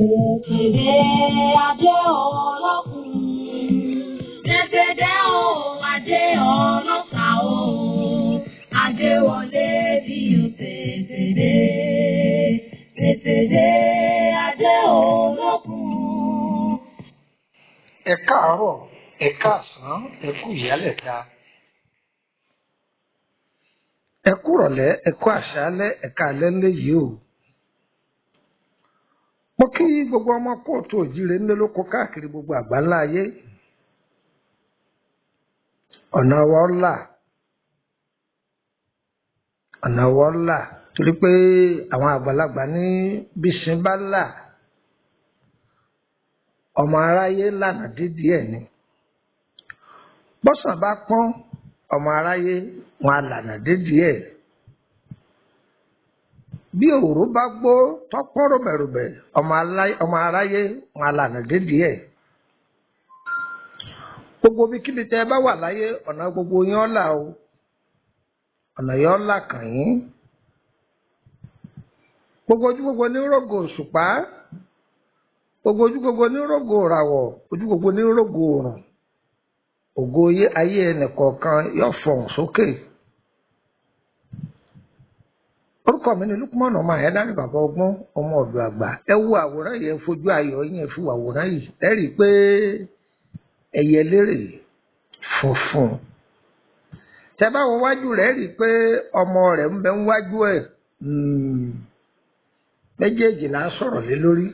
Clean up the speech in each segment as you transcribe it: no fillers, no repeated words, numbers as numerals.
Tètè dé adé ọlọ́kùn. Tètè dé o adé ọlọ́sà o. Adé wọlé bí o tètè dé. Tètè dé adé ọlọ́kùn. Ẹ káàárọ̀, ẹ káàsán, ẹ kú ìyálẹ̀ta, ẹ kú rọ̀lẹ́, ẹ kú àṣálẹ́, ẹ káalẹ́ ńlẹ̀ yìí o. Mo kí gbogbo ọmọ kóòtù òjíire ńlẹ́ lóko káàkiri gbogbo àgbáńlá ayé. Ọ̀nà wa ọ̀la, ọ̀nà wa ọ̀la, torí pé àwọn àgbàlagbà ní bísí bá là, ọmọ aráyé lànà dídí ẹ̀ ni. Bọ́sàn bá pọ́n, ọmọ aráyé wọn á lànà dídí ẹ̀. Bí òru bá gbó tọ́pọ́ rọ̀bẹ̀rọ̀bẹ̀, ọmọ aráyé wọn á lànà dídí ẹ̀. Gbogbo ibikíbi tẹ́ ẹ bá wà láyé, ọ̀nà gbogbo yín ọ̀la o, ọ̀nà yín ọ̀la kàn yín. Gbogbo ojú gbogbo ní rògò òṣùpá, gbogbo ojú gbogbo ní rògò ìràwọ̀, ojú gbogbo ní rògò òrùn. Ògo ayé ẹnìkọ̀ọ̀kan yóò fọhùn sókè. Orúkọ mi ni Lukman ọmọ Àyádáre bàbá ọgbọ́n ọmọ ọ̀dọ̀ àgbà. Ẹ wo àwòrán yìí, ẹ fojú ayọ̀ yín, ẹ fi wo àwòrán yìí. Ẹ rí i pé ẹyẹ lérè funfun. Tẹ bá wo wájú rẹ̀, ẹ rí i pé ọmọ rẹ̀ ń bẹ níwájú ẹ̀. Méjèèjì là ń sọ̀rọ̀ lé lórí.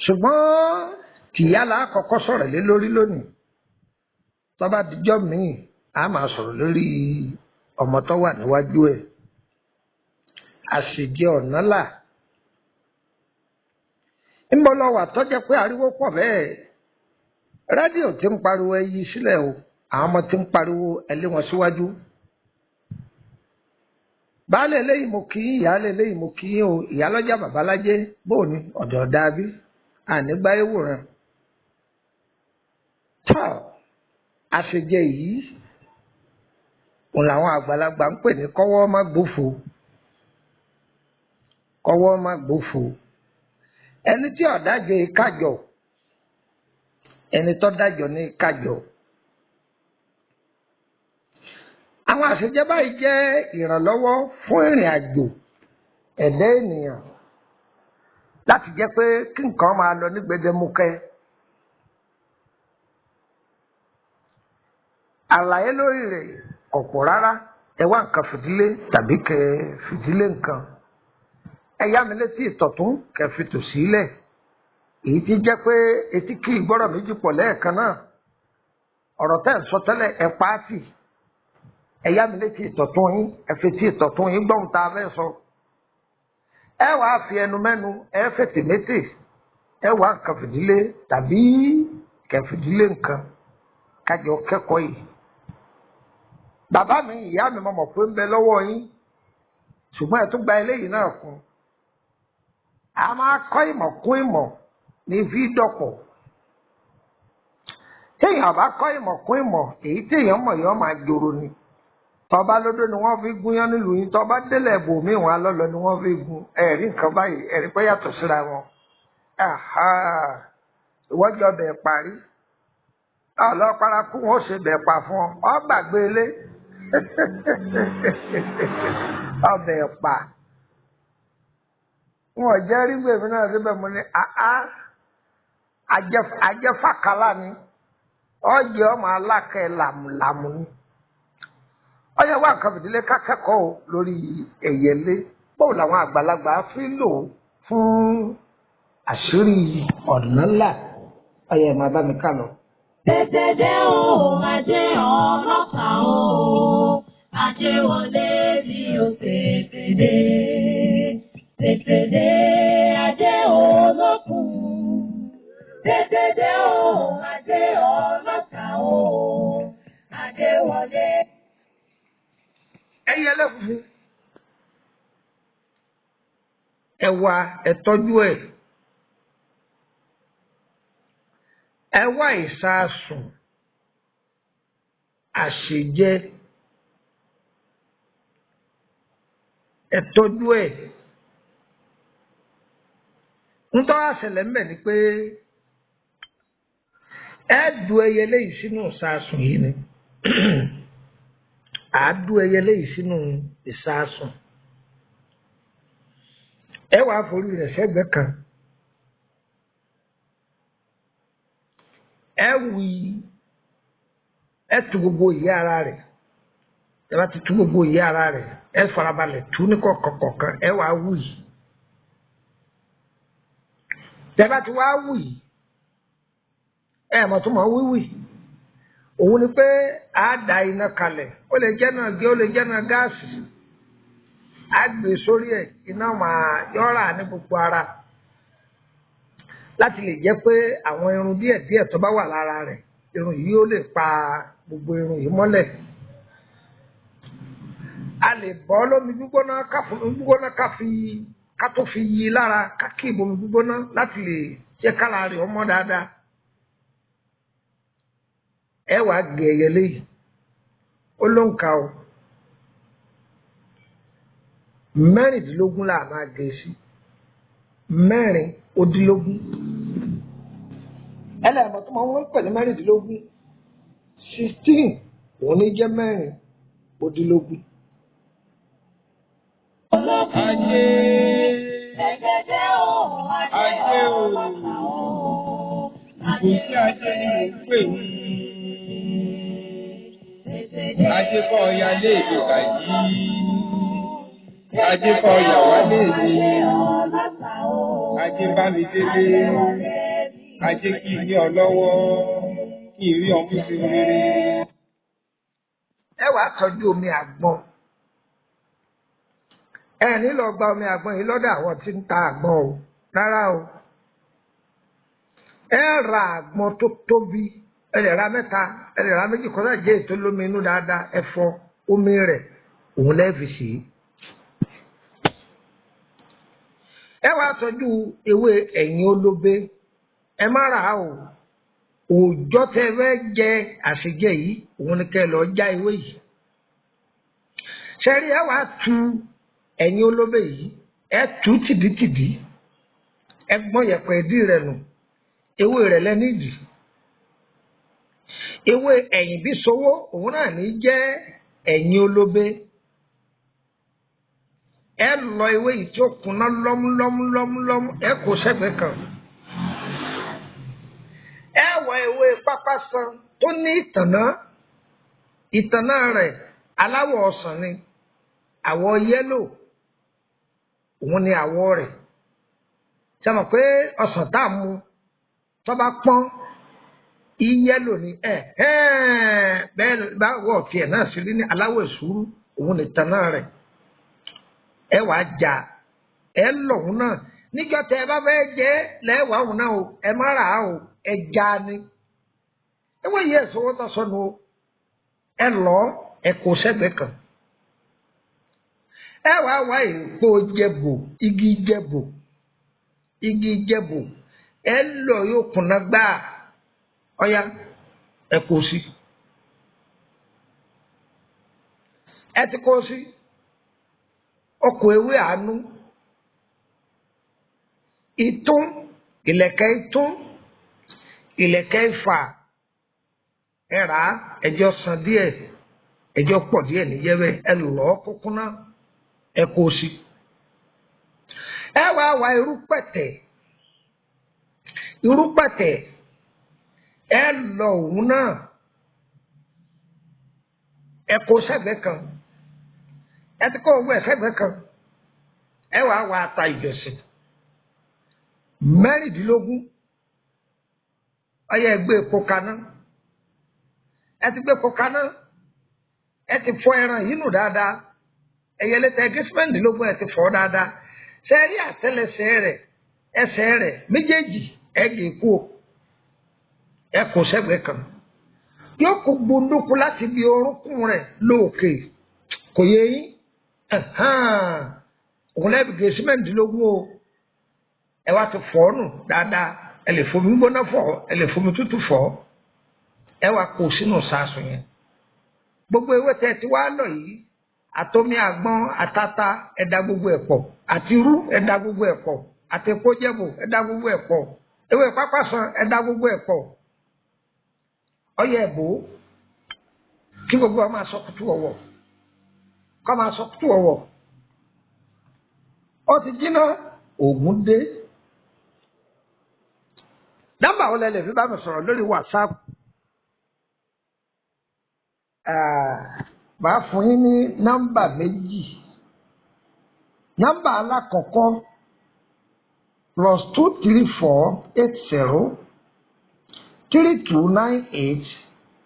Ṣùgbọ́n tìyá là á kọ́kọ́ sọ̀rọ̀ lé lórí lónìí. Tó bá dijọ́ míì, a máa sọ̀rọ̀ lórí ọmọ tó wà níwájú ẹ̀. Àṣejẹ ọ̀nà là. Ńbọ̀ lọ wà tó jẹ́ pé ariwo pọ̀ bẹ́ẹ̀. Rédíò tí ń pariwo ẹ yí sílẹ̀ o. Àwọn ọmọ tí ń pariwo ẹ lé wọn síwájú. Baálé eléyìí mo kí yín, ìyáálé eléyìí mo kí yín o. Ìyálọ́jà babalájé bóò ni ọ̀dọ̀ dàbí. Ànígbá ewòrán. Tọ́ àṣejẹ yìí òun làwọn àgbàlagbà ń pè ní kọ́wọ́ má gbófo. Kọ́wọ́ má gbófo. Ẹni tí ọ̀dájọ́ yìí kájọ, ẹni tó dájọ́ ní kájọ. Àwọn àṣejẹ báyìí jẹ́ ìrànlọ́wọ́ fún ìrìn àjò ẹ̀dá ènìyàn láti jẹ́ pé kí nǹkan máa lọ ní gbẹdẹmukẹ. Àlàyé lórí rẹ̀ kò pọ̀ rárá. Ẹ wá nǹkan fìdílé tàbí kẹ fìdílé nǹkan. Ẹ yá mi létí ìtọ̀tún kẹ fi tò sílẹ̀. Èyí tí jẹ́ pé etí kì í gbọ́rọ̀ méjì pọ̀ lẹ́ẹ̀kan náà. Ọ̀rọ̀ tẹ́ ń sọ tẹ́lẹ̀ ẹ pa á tì. Ẹ yá mi létí ìtọ̀tún yín, ẹ fi tí ìtọ̀tún yín gbọ́n tá a fẹ́ sọ. Ẹ wàá fi ẹnu mẹ́nu, ẹ fètè métè, ẹ wá nǹkan fìdílé tàbí kẹ fìdílé nǹkan kájọ kẹ́kọ̀ọ́ yìí. Bàbá mi, ìyá mi, mo mọ̀ pé ń bẹ lọ́wọ́ yín, ṣùgbọ́n ẹ tún gba eléyìí náà kún. A máa kọ́ ìmọ̀ kún ìmọ̀ ní fi dọ̀pọ̀. Téèyàn bá kọ́ ìmọ̀ kún ìmọ̀, èyí téèyàn mọ̀ yọ máa joro ni. Tọba lódó ni wọ́n fi gúnyán nílùú yín, tọba délẹ̀ ibòmíì wọn alọ́lọ́ ni wọ́n fi gún. Ẹ̀rí nǹkan báyìí, ẹ̀rí pé yàtọ̀ síra wọn. Ìwọ́jọ́ ọbẹ̀ parí. Ọlọ́pàá kú wọn ó ṣe bẹ̀ pa fún ọ. Ọ gbàgbé ilé. Ọbẹ̀ pa. Wọn ò jẹ́ rí gbèmí náà síbẹ̀ mo ní àá ajẹ́fàkálà ni. Ọ̀jẹ̀ ọmọ alákẹ́ làmùlàmù ni. Ọyẹ wá nǹkan fìdílé kákẹ́kọ̀ọ́ lórí ẹ̀yẹlé. Báwo làwọn àgbàlagbà fi lò fún àṣírí ọ̀nà ńlá? Ọyẹ máa bá mi ká lọ. Tètè dé o adé ọlọ́sà o. Adé wọlé bí o tètè dé. Tètè dé adé olókun. Tètè dé o adé ọlọ́sà o. Adé wọlé. Ẹyẹlé funfun, ẹ wá ẹ tọ́jú ẹ̀, ẹ wá ìsasùn àṣejẹ, ẹ tọ́jú ẹ̀. Ń tọ́ àṣẹlẹ̀ ń bẹ̀ ni pé ẹ du ẹyẹlé yìí sínú ìsasùn yìí ni. Àá du ẹyẹlé yìí sínú ìsasùn. Ẹ wàá forí rẹ̀ sẹ́gbẹ̀ẹ́ kan. Ẹ wí, ẹ tu gbogbo ìyá ara rẹ̀. Ẹ bá ti tú gbogbo ìyá ara rẹ̀, ẹ farabalẹ̀ tú ní kọ̀ọ̀kan kọ̀ọ̀kan, ẹ wàá wù yìí. Tẹ bá ti wá wù yìí, ẹ mọ̀ tó mọ̀ wíwì. Òun ni pé a da iná kalẹ̀, ó lè jẹ́ náà gé, ó lè jẹ́ náà gáàsì. A gbé sórí ẹ̀, iná máa yọ́ra ní gbogbo ara láti lè jẹ́ pé àwọn irun díẹ̀díẹ̀ tó bá wà lára rẹ̀, irun yìí ó lè pa gbogbo irun yìí mọ́lẹ̀. A lè bọ́ lómi gbígbóná, ká fún omi gbígbóná, ká fi ká tó fi yí lára, ká kí ìbomi gbígbóná láti lè jẹ́ kára rẹ̀ ọmọ dáadáa. Ẹ wàá gé ẹyẹlé yìí, ó ló ń ka o. 16 là máa gé sí. 16. Ẹlẹ́mọ̀ tó máa ń wọ́n pẹ̀lú 16. 16 òun ní jẹ́ 16. Ajé. Tètè dé o, ajé Ajé o. ọlọ́sà o. Ìbò sí ajé ni mò ń pè ń. Tètè dé. Ajé kọ́ ọya lé èdè báyìí. Ajé kọ́ ọyà wá lé mi. Ajé ọlọ́sà o. Ajé bá mi délé. Ajé wọlé bí. Ajé kí n ní ọ lọ́wọ́. Kí n rí ọmú sí rere. Ẹ wàá tọ́jú omi àgbọn. Ẹ ní lọ gba omi àgbọn yìí lọ́dọ̀ àwọn tí ń ta àgbọn o. Rárá o. Ẹ ra àgbọn tó tóbi. Ẹ lè ra mẹ́ta, ẹ lè ra méjì, kọ́sá jẹ́ ètò lómi inú dáadáa. Ẹ fọ omi rẹ̀, òun lẹ́ẹ̀ fi sè é. Ẹ wàá tọ́jú ewé ẹ̀yìn olóbe. Ẹ má rà á o. Òòjọ́ tẹ fẹ́ jẹ àṣejẹ yìí, òun ni kẹ́ ẹ lọ já ewé yìí. Ṣẹ́rí, ẹ wàá tu ẹ̀yìn olóbe yìí, ẹ tú tìdítìdí, ẹ gbọ́n yẹ̀pẹ̀ ìdí rẹ̀ nù, ewé rẹ̀ lẹ́nídìí. Ewé ẹ̀yìn bí sowó, òun náà ní jẹ́ ẹ̀yìn olóbe. Ẹ lọ ewé yìí tí ó kuná lọ́múlọ́múlọ́múlọ́mú, ẹ kó sẹ́gbẹ̀ẹ́ kan. Ẹ wọ ewé pápásán tó ní ìtànná. Ìtànná rẹ̀ aláwọ̀ ọsàn ni, àwọ̀ yẹ́lò òun ni àwọ̀ rẹ̀. Ṣé mọ̀ pé ọsàn tá a mu tó bá pọ́n iyẹ́lò ni? Ẹ bẹ́ẹ̀ báwọ̀ tiẹ̀ náà sì rí ní aláwọ̀ ìṣúrú, òun ni ìtànná rẹ̀. Ẹ wàá jà, ẹ lọ̀hún náà níjọ́ tẹ ẹ bá fẹ́ jẹ lẹ́wàá òun náà o. Ẹ má rà á o, ẹ já ni. Ewé yìí ẹ̀sọ́ wọ́n tọ́ sọnù o. Ẹ lọ, ẹ kó sẹ́gbẹ̀ẹ́ kan. Ẹ wàá wá èèpo jẹ̀bò, igi jẹ̀bò, igi jẹ̀bò, ẹ lọ yóò kùnà gbáà. Ọ̀ya, ẹ kó sí. Ẹ ti kó sí ọkọ̀ ewé àánú, ìtún, ìlẹ̀kẹ̀ ìtún, ìlẹ̀kẹ̀ ìfà. Ẹ rà á, ẹjọ́ san díẹ̀, ẹjọ́ pọ̀ díẹ̀ níjẹ́bẹ̀. Ẹ lọ́ kúkúná, ẹ kó o sí. Ẹ wá wá irú pẹ̀tẹ̀, irú pẹ̀tẹ̀, ẹ lọ òun náà, ẹ kó sẹ́gbẹ̀ẹ́ kan. Ẹ ti kó owó ẹ sẹ́gbẹ̀ẹ́ kan. Ẹ wàá wá ata ìjọsìn 16. Ọyẹ, ẹ gbé epo kaná. Ẹ ti gbé epo kaná, ẹ ti fọ ẹran yìí nù dáadáa. Ẹyẹlé tẹ gé 16, ẹ ti fọ dáadáa. Sẹ́rí àtẹ́lẹsẹ̀ rẹ̀, ẹsẹ̀ rẹ̀ méjèèjì, ẹ gé kú, ẹ kó sẹ́gbẹ̀ẹ́ kan. Yóò kó gbóndókun láti bí orúnkún rẹ̀ lóòkè. Kò yẹ yín? Òun lẹ́bi gé sí 16 o. Ẹ wá ti fọ́ nù dáadáa. Ẹ lè fomi gbóná fọ̀, ẹ lè fomi tútù fọ̀. Ẹ wá kó sínú sàásùn yẹn. Gbogbo ewé tẹ ti wá lọ yìí, àtomi àgbọn, àtata, ẹ da gbogbo ẹ̀ pọ̀, àti irú, ẹ da gbogbo ẹ̀ pọ̀. Àti epo jẹ̀bù, ẹ dá gbogbo ẹ̀ pọ̀. Ewé pápá san, ẹ dá gbogbo ẹ̀ pọ̀. Ọyẹ ẹ̀bò kí gbogbo ọ máa sọ kutu ọ̀wọ̀, kọ́ máa sọ kutu ọ̀wọ̀. Ó ti jiná, òògùn dé. Nọ́mbà wo lẹ lè fi bá mi sọ̀rọ̀ lórí WhatsApp? Màá fún yín ní nọ́mbà méjì. Nọ́mbà alákọ̀ọ́kọ́, +234 80 3298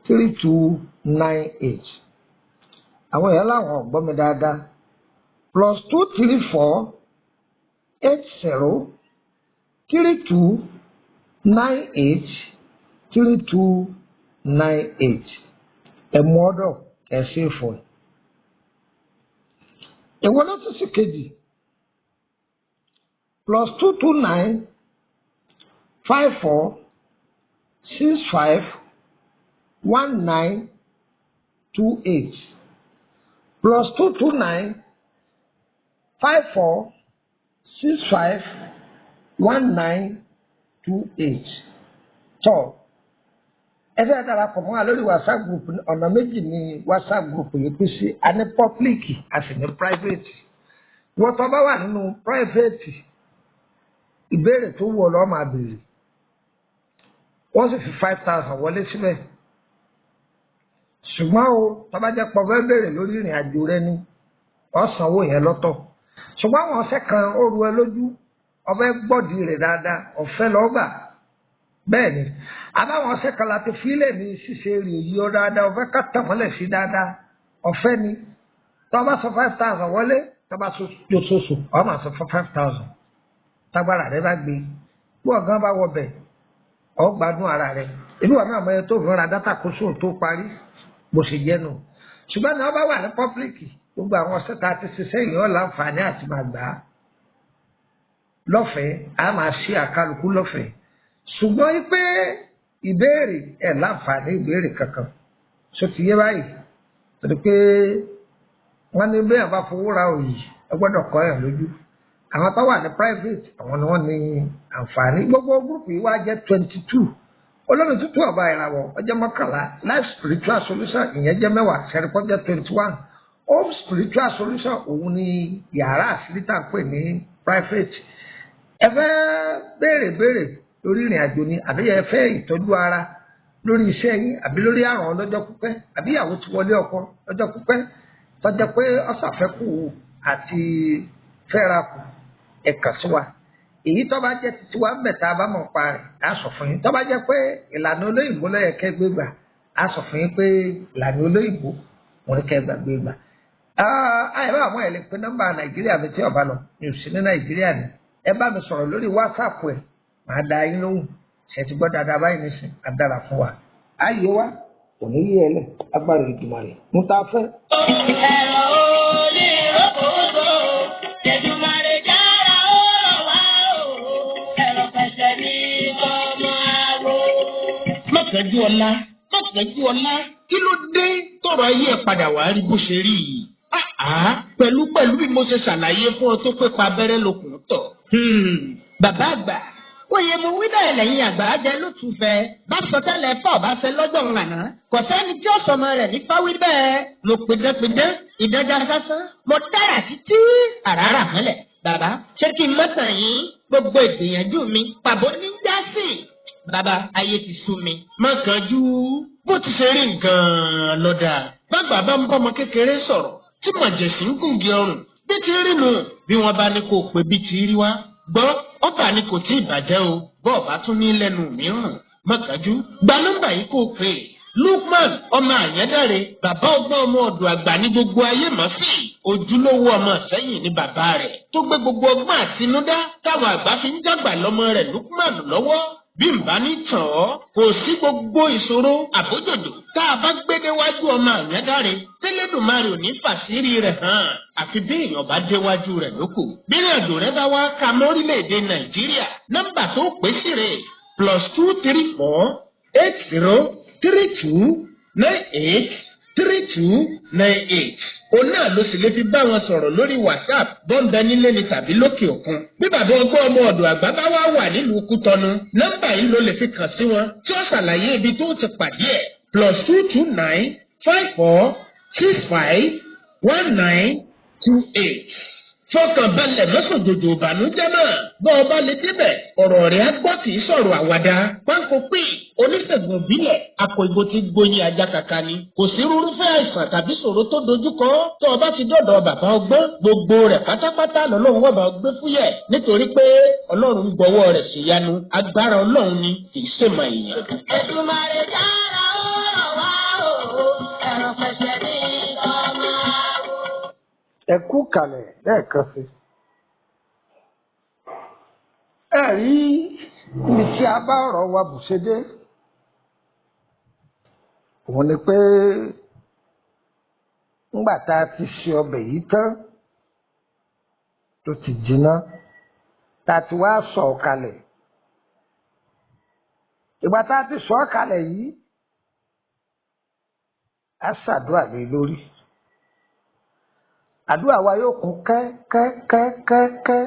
3298. Àwọn èèyàn láwọn ò gbọ́ mi dáadáa. +234 80 3298 3298. Ẹ mú ọ̀dọ̀ ẹ sí fún ẹ. Èwo ló tún sì kejì? +229 54 65 1928. +229 54 65 1928. Tọ́ ẹ fẹ́ darapọ̀ mọ́ wa lórí WhatsApp group, ọ̀nà méjì ni WhatsApp group yìí pín sí. A ní public, a sì ní private. Wọ́n tó bá wà nínú private, ìbéèrè tó wù ọ́ lọ́ọ́ máa béèrè. Wọ́n sì fi 5,000 wọlé síbẹ̀. Ṣùgbọ́n o, tó bá jẹ́ pọ̀ fẹ́ béèrè lórí ìrìn àjò rẹ ni, ó sanwó yẹn lọ́tọ̀. Ṣùgbọ́n àwọn ọ̀sẹ̀ kan ó ru ẹ lójú, ọbẹ̀ gbọ́dì rẹ̀ dáadáa, ọ̀fẹ́ lọ́ọ́ gbà. Bẹ́ẹ̀ ni, àbáwọn ọ̀sẹ̀ kan láti fílẹ̀ ní ṣíṣe rè yí ọ dáadáa, ọ̀fẹ́ ká tàn mọ́lẹ̀ sí dáadáa, ọ̀fẹ́ ni. Tó bá sọ 5,000 wọlé, tó bá sọ lóṣooṣù, ọ máa sọ 5,000. Tágbára rẹ bá gbé, bí ọ̀gán bá wọ bẹ̀, ọ gbádùn ara rẹ. Ìlú wa náà mọ ẹni tó fi ra dátà kó sóò tó parí, bó ṣe jẹ́ nù. Ṣùgbọ́n ní wọ́n bá wà ní public, gbogbo àwọn ọ̀sẹ̀ tá a ti ṣiṣẹ́ yìí, ó láǹfààní àti máa gbà á lọ́fẹ̀ẹ́, a máa ṣe àkálukú lọ́fẹ̀ẹ́. Ṣùgbọ́n pé ìbéèrè ẹ̀ láǹfààní ìbéèrè kankan ṣó ti yé báyìí, torí pé wọ́n ní bẹ́ẹ̀ bá fowó ra òyì, ẹ gbọ́dọ̀ kọ́ ẹ̀ lójú. Àwọn tó wà ní private, àwọn ni wọ́n ní àǹfààní. Gbogbo group yìí wá jẹ́ 22. Olómi tútù ọba ìràwọ̀ ọjọ́ 11, Life Spiritual Solution ìyẹn jẹ́ 10, sẹ́ríkọ́ jẹ́ 21. Home Spiritual Solution òun ni yàrá àṣírí tá à ń pè ní private. Ẹ fẹ́ béèrè béèrè lórí ìrìn àjò ni, àbí ẹ fẹ́ ìtọ́jú ara lórí iṣẹ́ yín, àbí lórí àrùn ọlọ́jọ́ pípẹ́, àbí ìyàwó ti wọlé ọkọ lọ́jọ́ pípẹ́ tọ́jọ́ pé ọ̀sàfẹ́kù àti fẹ́rakù, ẹ kàn sí wa. Èyí tó bá jẹ́ títí wa ń bẹ̀ tá a bá mọ̀ pa rẹ̀, á sọ fún yín. Tó bá jẹ́ pé ìlànà olóyìnbó ló yẹ kẹ́ gbé gbà, á sọ fún yín pé ìlànà olóyìnbó wọn ni kẹ́ gbà gbé gbà. Àyẹ̀wò àwọn ẹ̀ lè pe nọ́mbà Nàìjíríà mi tí ọba lọ, mi ò sí ní Nàìjíríà ni. Ẹ bá mi sọ̀rọ̀ lórí WhatsApp ẹ̀, màá da yín lóhùn. Ṣe ti gbọ́ dáadáa báyìí nísìn? Adára fún wa. Ayé wa kò ní yí ẹ lẹ̀, agbára Èdùmàrè ń ta fẹ́. Ẹ̀rọ oníròkòtò, Èdùmàrè jára ó rọ̀ wá o. Ẹ̀rọ pẹ̀sẹ̀ ní kọ́mọ àwo. Mọ̀kànjú ọlá, mọ̀kànjú ọlá, kí ló dé tọrọ ayé ẹ̀ padà wá rí bó ṣe rí yìí? Àá, pẹ̀lú pẹ̀lú bí mo ṣe ṣàlàyé fún ọ tó pé pa abẹ́rẹ́ lókun tọ̀. Bàbá àgbà, oyè mo wí bẹ́ẹ̀ lẹ́yìn àgbà jẹ́ lótùfẹ́ bá sọ tẹ́lẹ̀ pọ̀ bá fẹ́ lọ́jọ́ ńlànà kò sẹ́ni tí ó sọmọ rẹ̀ ní fáwí bẹ́ẹ̀. Mo pidánpidán ìdánjà sásán, mo dára títí àràrà mọ́lẹ̀. Bàbá, ṣé kí n mọ́tàn yín? Gbogbo ìgbìyànjú mi pàbó ní já sí. Bàbá, ayé ti sú mi. Mọ̀kànjú, bó ti ṣe rí nǹkan lọ́dà. Bàbá bá ń bọ́mọ kékeré sọ̀rọ̀ tí mọ̀jẹ̀sí ń gùngi ọrùn bí ti rí nù, bí wọ́n bá ní kó o pè bí ti rí wá. Gbọ́, ọba ni kò tí ì bàjẹ́ o, bọ́ọ̀ bá tún ní lẹ́nu mìíràn. Mọ̀kànjú, gba nọ́mbà yìí kó o pè é. Lukman ọmọ Àyẹ́dàre, bàbá ọgbọ́n ọmọ ọ̀dọ̀ àgbà ní gbogbo ayé mọ̀ sí. Ojúlówó ọmọ Ìsẹ́yìn ní bàbá rẹ̀ tó gbé gbogbo ọgbọ́n àtinúdá táwọn àgbà fi ń jágbà lọ́mọ rẹ̀ Lukman lọ́wọ́. Bí n bá ní tàn ọ́, kò sí gbogbo ìṣòro àbójòjò tá a bá gbé déwájú ọmọ Àyẹ́dàre tẹ́lẹ̀dùmarè ò ní fàṣírí rẹ̀ hàn, àfi bí èèyàn bá déwájú rẹ̀ lóko. Bí ìrìnàjò rẹ bá wá ka mọ́rílẹ̀-èdè Nàìjíríà, nọ́mbà tó pè sí rè: +234 80 32 98 32 98. Òun náà ló sì lè fi bá wọn sọ̀rọ̀ lórí WhatsApp bọ́ńbẹ nílé ni tàbí lókè òkun. Bí bàbá ọgbọ́n ọmọ ọ̀dọ̀ àgbà bá wá wà nílùú Kútọ́nù, nọ́mbà yìí ló lè fi kàn sí wọn tí ó ṣàlàyé ibi tó ti pàdé ẹ̀ +229 54 65 19 28. Fọkànbalẹ̀ mọ́sọ̀jòjò ìbànújẹ́ náà bọ́ ọba lè débẹ̀ ọ̀rọ̀ rẹ̀ á gbọ́ kì í sọ̀rọ̀ àwàdà. Pánkó pé oníṣègùn ìbílẹ̀ akọ ìgò ti gbóyin ajá kaka ni. Kò sí rúrúfẹ́ àìsàn tàbí ṣòro tó dojúkọ tó ọba ti dọ̀dọ̀ bàbá ọgbọ́n gbogbo rẹ̀ pátápátá lọ́lọ́run wọ̀bà gbé fúyẹ̀ nítorí pé Ọlọ́run gbọ́wọ́ rẹ̀ ṣèyanu agbára Ọlọ́run ni kì í ṣèmọ̀ èèyàn. Èdùmàrè jára ó rọ̀ wá o, ẹ̀rọ pẹ̀sẹ̀ ní ọmọ àwò. Ẹ kú kalẹ̀ lẹ́ẹ̀kan sí. Ẹ rí ibi tí a bá ọ̀rọ̀ wa bù ṣe dé. Òun ni pé ńgbà tá a ti ṣe ọbẹ̀ yìí tán tó ti jiná tá a ti wá sọ̀ ọ́ kalẹ̀. Ìgbà tá a ti sọ̀ ọ́ kalẹ̀ yìí, a ṣàdúrà lé lórí. Àdúrà wa yóò kún kẹ́kẹ́kẹ́kẹ́.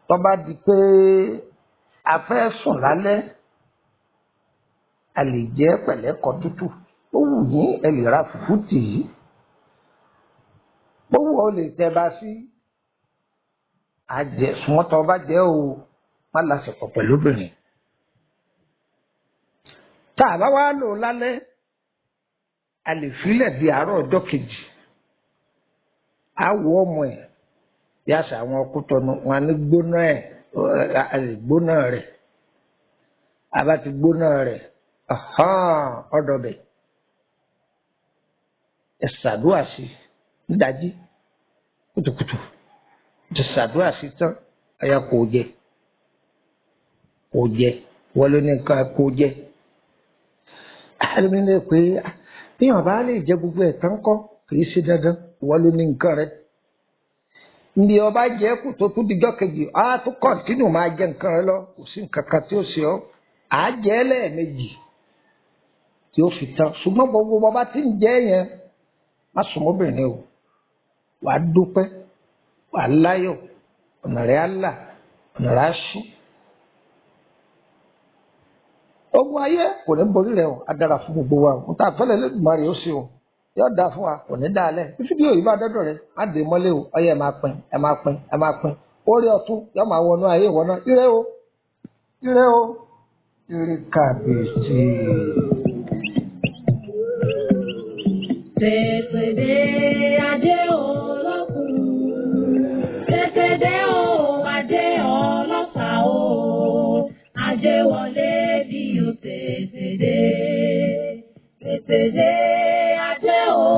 Tó bá di pé a fẹ́ sùn lálẹ́, a lè jẹ pẹ̀lẹ́kọ tútù. Ó wù yín ẹ lè ra fùfú tì í. Ó wù ọ́ lè tẹ̀ba sí. Àjẹ sùmọ́tọ̀ bá jẹ́ o, má láṣepọ̀ pẹ̀lú obìnrin. Tá a bá wá lò lálẹ́, a lè filẹ̀ di àárọ̀ ọjọ́ kejì. A wọ ọmọ ẹ̀ bí àṣà àwọn Kútọ́nù wọn ní gbóná ẹ̀, a lè gbóná rẹ̀. A bá ti gbóná rẹ̀, ọ̀dọ̀bẹ̀. Ẹ ṣàdúrà sí nídàájí kùtùkùtù. Ti ṣàdúrà sí tán, ọ̀yà kò jẹ. Kò jẹ. Wọ́n ló ní nǹkan kò jẹ. Àlùmí lè pé bí wọn bá lè jẹ gbogbo ẹ̀ tán kọ́, kì í ṣe dandan, wọ́n ló ní nǹkan rẹ̀. Ní ọba jẹ́ kù tó tún dijọ́ kejì, á tún kọ̀ǹtínù máa jẹ nǹkan rẹ lọ, kò sí nǹkan kan tí ó ṣe ọ́. À á jẹ́ lẹ́ẹ̀mejì tí ó fi tán. Ṣùgbọ́n gbogbo bàbá tí ń jẹ́ yẹn, má sùn mọ́bìnrin o. Wàá dúpẹ́, wàá láyọ̀, ọ̀nà rẹ̀ á là, ọ̀nà rẹ̀ á ṣú. Ogun ayé kò ní borí rẹ o, á dára fún gbogbo wa o. Nta àfẹ́lẹ́ Olódùmarè ó ṣe o, yóò dáa fún wa, kò ní dáa lẹ̀. Bí fídíò yìí bá dọ́dọ̀ rẹ, má dé mọ́lé o, ọyẹ ẹ máa pín, ẹ máa pín, ẹ máa pín. Orí ọ̀tún yóò máa wọnú ayé ìwọ náà. Ire o, ire o, ire kàbìtì. Tètè dé ajé olókun, tètè dé o ajé ọlọ́sà o, ajé wọlé bí o tètè dé. Tètè dé ajé o.